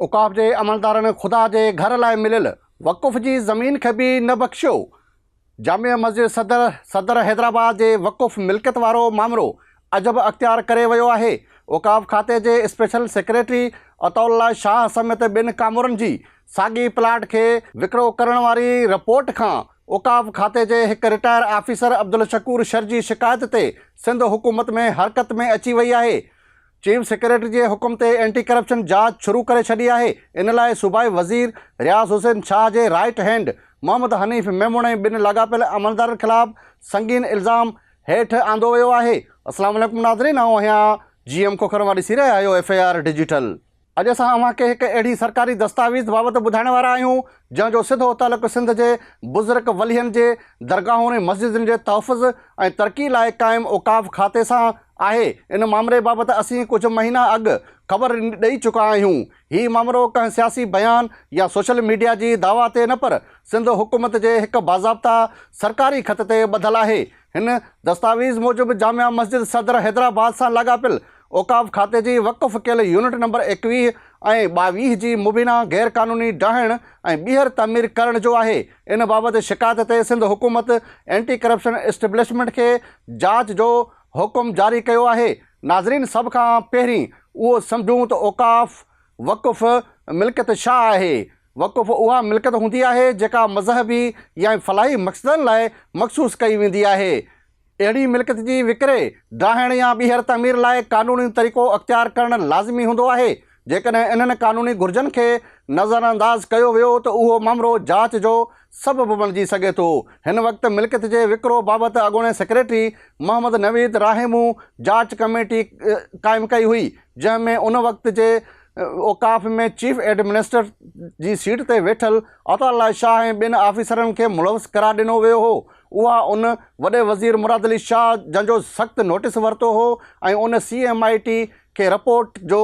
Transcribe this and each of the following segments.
اوقاف جي عملدارن خدا جي گهر لاء مليل وقف جي زمين کي به نه بخشيو. جامع مسجد صدر صدر حيدرآباد جي وقف ملڪيت وارو مامرو عجب اختيار ڪري ويو آهي. اوقاف کاتي جي اسپيشل سيڪريٽري عطاء الله شاهه سميت ٻن ڪامورن جي ساڳي پلاٽ کي وڪرو ڪرڻ واري رپورٽ کان اوقاف کاتي جي هڪ رٽائر آفيسر عبدالشڪور شر جي شڪايت تي سنڌ حڪومت ۾ حرڪت ۾ اچي وئي آهي. چيف سيڪريٽري جي حڪم تي اينٽي ڪرپشن جاچ شروع ڪري ڇڏي آهي، ان لاء صوبائي وزير رياض حسين شاهه جي رائيٽ هينڊ محمد حنيف ميمڻ ۽ ٻن لاڳاپيل عملدارن خلاف سنگين الزام هيٺ آندو ويو آهي. السلام عليڪم ناظرين آئون آهيان جي ايم کوکر اوهان ڏسي رهيا آهيو ايف اي آر ڊجيٽل. اڄ اسان اوهان کي هڪ اهڙي سرڪاري دستاويز بابت ٻڌائڻ وارا آهيون، جنهن جو سڌو تعلق سنڌ جي بزرگ ولين جي درگاهن ۽ مسجدن جي تحفظ ۽ ترقي لاء قائم اوقاف کاتي سان آهي. ان مامري بابت اسين ڪجهه مهينا اڳ خبر ڏئي چڪا آهيون. هي مامرو ڪنهن سياسي بيان يا سوشل ميڊيا جي دعويٰ تي نه پر سنڌ حڪومت جي هڪ باضابطا سرڪاري خط تي ٻڌل آهي. هن دستاويز موجب جامع مسجد صدر حيدرآباد سان لاڳاپيل اوقاف کاتي جي وقف ڪيل يونٽ نمبر 21 ۽ 22 جي مبينا غير قانوني ڊاهڻ ۽ ٻيهر تعمير ڪرڻ جو آهي. ان بابت شڪايت تي سنڌ حڪومت اينٽي ڪرپشن اسٽيبلشمينٽ کي جاچ جو حڪم جاري ڪيو آهي. ناظرين سڀ کان پهرين اهو سمجهون ته اوقاف وقف ملڪيت ڇا آهي؟ وقف اها ملڪيت هوندي آهي جيڪا مذهبي يا فلاحي مقصدن لاء مخصوص ڪئي ويندي آهي. اهڙي ملڪيت جي وڪري، ڊاهڻ يا ٻيهر تعمير لاء قانوني طريقو اختيار ڪرڻ لازمي هوندو آهي. جيڪڏهن انهن قانوني گهرجن کي نظرانداز ڪيو ويو ته اهو مامرو جاچ جو سبب بڻجي سگهي ٿو. هن وقت ملڪيت جي وڪرو بابت اڳوڻي سيڪريٽري محمد نويد راهيمون جاچ ڪميٽي قائم ڪئي هئي، جنهن ۾ ان وقت جي اوقاف ۾ چيف ايڊمنسٽريٽر جي سيٽ تي ويٺل عطاء الله شاهه ۽ ٻين آفيسرن کي ملوث قرار ڏنو ويو هو. اها ان وڏي وزير مراد علي شاهه جنهن جو سخت نوٽيس ورتو هو ۽ ان سي ايم I ٽي کي رپورٽ جو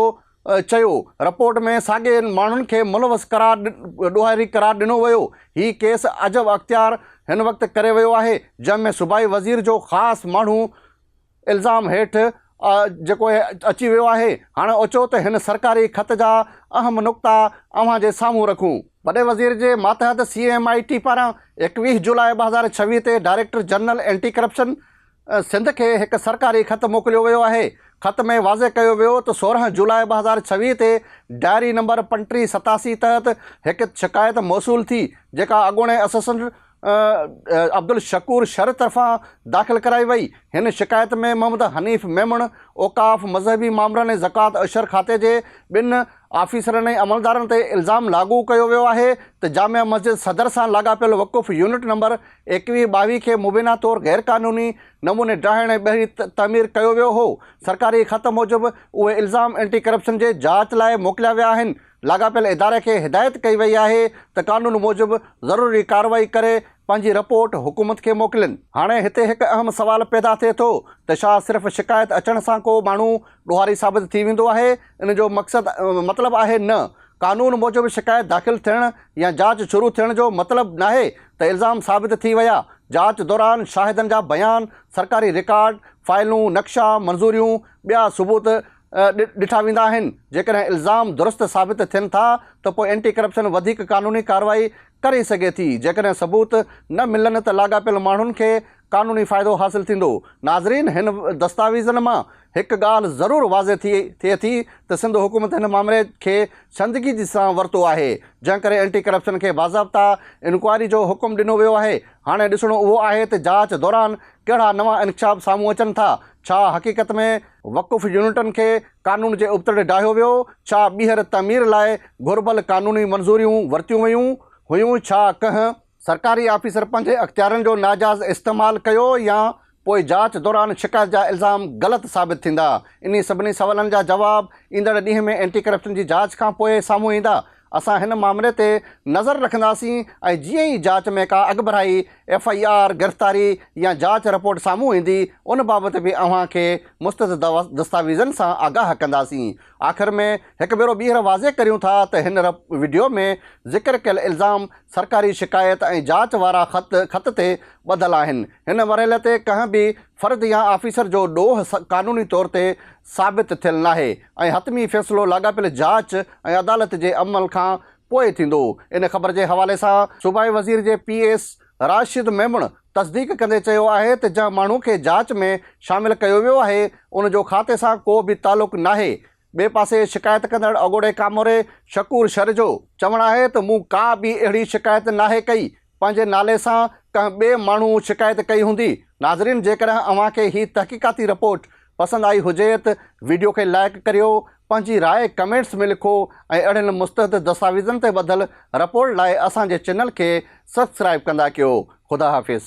چيو. رپورٽ ۾ ساڳين ماڻهن کي ملوث قرار ڏوهاري قرار ڏنو ويو. هي ڪيس عجب اختيار هن وقت ڪري ويو آهي، جنهن ۾ صوبائي وزير جو خاص ماڻهو الزام هيٺ جيڪو اچي ويو آهي. هاڻ اچو ته هن سرڪاري خط جا اهم نقطا اوهان جي سامهون رکون. وڏي وزير جي ماتحت سي ايم I ٽي پاران 21 جولاء 2026 تي director general anti corruption Sindh کي هڪ سرڪاري خط موڪليو ويو آهي. خط ۾ واضح ڪيو ويو ته 16 جولاء 2026 تي ڊائري نمبر 3587 تحت هڪ شڪايت موصول ٿي، جيڪا اڳوڻي اسسٽنٽ عبدالشڪور شر طرفان داخل ڪرائي وئي. هن شڪايت ۾ محمد حنيف ميمڻ، اوقاف، مذهبي مامرن ۽ زڪوات عشر کاتي جي ٻن آفيسرن ۽ عملدارن تي الزام لاڳو ڪيو ويو آهي ته جامع مسجد صدر سان لاڳاپيل وقف يونٽ نمبر 21 22 کي مبينا طور غيرقانوني نموني ڊاهڻ ۽ ٻهري تعمير ڪيو ويو هو. سرڪاري خط موجب اهي الزام اينٽي ڪرپشن جي جاچ لاء موڪليا ويا آهن. لاڳاپيل اداري کي هدايت ڪئي وئي آهي ته قانون موجب ضروري ڪارروائي ڪري پنهنجي رپورٽ حڪومت کي موڪلين. هاڻي هتي هڪ اهم سوال پيدا ٿئي ٿو ته ڇا صرف شڪايت اچڻ سان ڪو ماڻهو ڏوهاري ثابت ٿي ويندو آهي؟ ان جو مقصد مطلب آهي نه. قانون موجب شڪايت داخل ٿيڻ يا جاچ شروع ٿيڻ جو مطلب ناهي ته الزام ثابت ٿي ويا. جاچ دوران شاهدن جا بيان، سرڪاري رڪارڊ، فائلون، نقشا، منظوريون، ٻيا ثبوت ڏٺا ويندا آهن، جيڪڏهن الزام درست ثابت ٿين ٿا ته پوء اينٽي ڪرپشن وڌيڪ قانوني ڪارروائي ڪري سگهي ٿي، جيڪڏهن ثبوت نه ملن ته لاڳاپيل ماڻهن کي قانوني فائدو حاصل ٿيندو. ناظرين هن دستاويزن مان هڪ ڳالهه ضرور واضح ٿئي ٿي ته سنڌ حڪومت هن مامري کي سنجيدگي سان ورتو آهي، جنهن ڪري اينٽي ڪرپشن کي باضابطا انڪوائري جو حڪم ڏنو ويو آهي، هاڻي ڏسڻو اهو آهي ته جاچ دوران ڪهڙا نوان انڪشاف سامهون اچن ٿا، ڇا حقيقت ۾ وقف يونٽن کي قانون جي ابتڙ ڊاهيو ويو؟ ڇا ٻيهر تعمير لاء گهربل قانوني منظوريون ورتيون ويون هيون؟ ڇا ڪنهن سرڪاري آفيسر پنهنجي اختيارن جو ناجائز استعمال ڪيو يا پوء جاچ دوران شڪايت جا الزام غلط ثابت ٿيندا؟ انهي سڀني سوالن جا جواب ايندڙ ڏينهن ۾ اينٽي ڪرپشن جي جاچ کانپوء سامهون ايندا. اسان هن مامري تي نظر رکنداسين ۽ جيئن ئي جاچ ۾ ڪا اڳڀرائي، ايف I R, گرفتاري يا جاچ رپورٽ سامهون ايندي، ان بابت به اوهان کي مستند دستاويزن سان آگاهه ڪنداسين. آخر ۾ هڪ ڀيرو ٻيهر واضح ڪريون ٿا ته هن وڊيو ۾ ذڪر ڪيل الزام سرڪاري شڪايت ۽ جاچ وارا خط خط تي ٻڌل آهن. هن مرحلي تي ڪنهن به فرد يا آفيسر جو ڏوهه قانوني طور تي ثابت ٿيل ناهي ۽ حتمي فيصلو لاڳاپيل جاچ ۽ عدالت جي عمل کان پوء ٿيندو. ان خبر جي حوالي سان صوبائي وزير جي پي ايس راشد ميمڻ تصديق ڪندي چيو آهي ته جنهن ماڻهو کي جاچ ۾ شامل ڪيو ويو آهي ان جو کاتي سان ڪو به تعلق ناهي. ٻئي پاسي شڪايت ڪندڙ اڳوڻي ڪاموري شڪور شر جو چوڻ آهي ته مون ڪا به اهڙي شڪايت ناهي ڪئي، پنهنجي نالي سان ڪنهن ٻئي ماڻهو شڪايت ڪئي هوندي. ناظرين جيڪڏهن اوهان کي هي تحقيقاتي رپورٽ پسند آئي هجي ته وڊيو کي لائيڪ ڪريو، پنهنجي راء ڪمينٽس ۾ لکو ۽ اهڙين مستند دستاويزن تي ٻڌل رپورٽ لاء اسان جي چينل کي سبسڪرائيب ڪندا ڪيو. خدا حافظ.